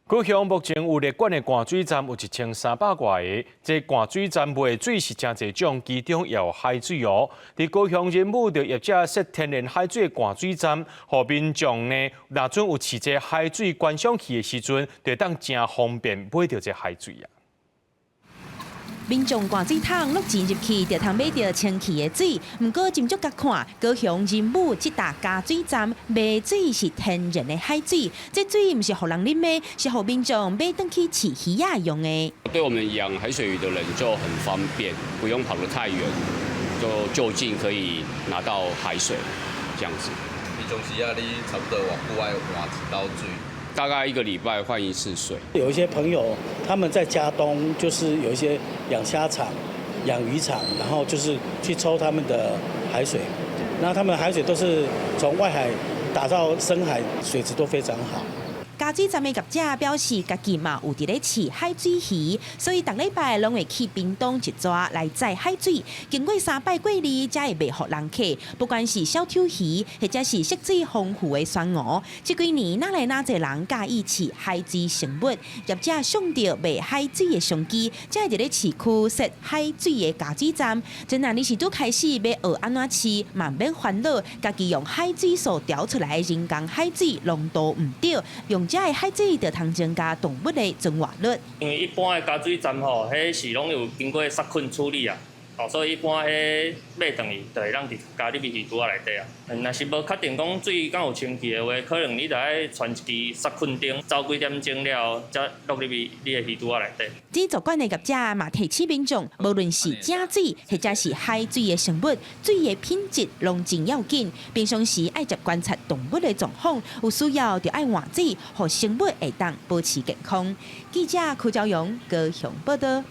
高雄目前有列管的灌水站有1300外个，這灌水站賣的水是誠濟種，其中也有海水哦。佇高雄仁武著業者設天然海水的灌水站，予民眾呢，若準有飼這海水觀賞魚的時陣，就會當誠方便買著這海水啊。民眾灌水桶落錢入去，就通買著清氣的水。毋過斟酌共看，高雄仁武這搭加水站賣水是天然的海水，這水毋是予人啉的，是予民眾買轉去飼魚仔用的。對我們養海水魚的人就很方便，不用跑得太遠，就就近可以拿到海水，這樣子。平常時啊，你差不多偌久愛換一道水？大概一個禮拜換一次水。有一些朋友他們在佳冬，就是有一些養蝦場、養魚場，然後就是去抽他們的海水，那他們的海水都是從外海打到深海，水質都非常好。加水站的業者表示，家己嘛有佇咧飼海水魚，所以逐禮拜攏會去屏東一逝來載海水，經過三擺過濾，才會賣予人客。不管是小丑魚，或者是色水豐富的酸鰻，這幾年哪來哪濟人佮意飼海水生物？業者賞著賣海水的商機，才會佇咧市區設海水的加水站。真若你是拄開始欲學按怎飼，嘛毋免煩惱，家己用海水所調出來的人工海水濃度毋對，用這的海水就通增加動物的存活率。因為一般的加水站吼，彼是攏有經過殺菌處理啊，哦，所以一般彼買轉去就會當直接加入去魚櫥仔內底啊。若是無確定講水敢有清氣的話，可能你著愛傳一支殺菌燈，走幾點鐘了後，才落入去你的魚櫥仔內底。製作館的業者嘛提醒民眾，無論是井水或者是海水的生物，水的品質攏真要緊。平常時愛捷觀察動物的狀況，有需要就愛換水，予生物會當保持健康。記者柯昭陽高雄報道。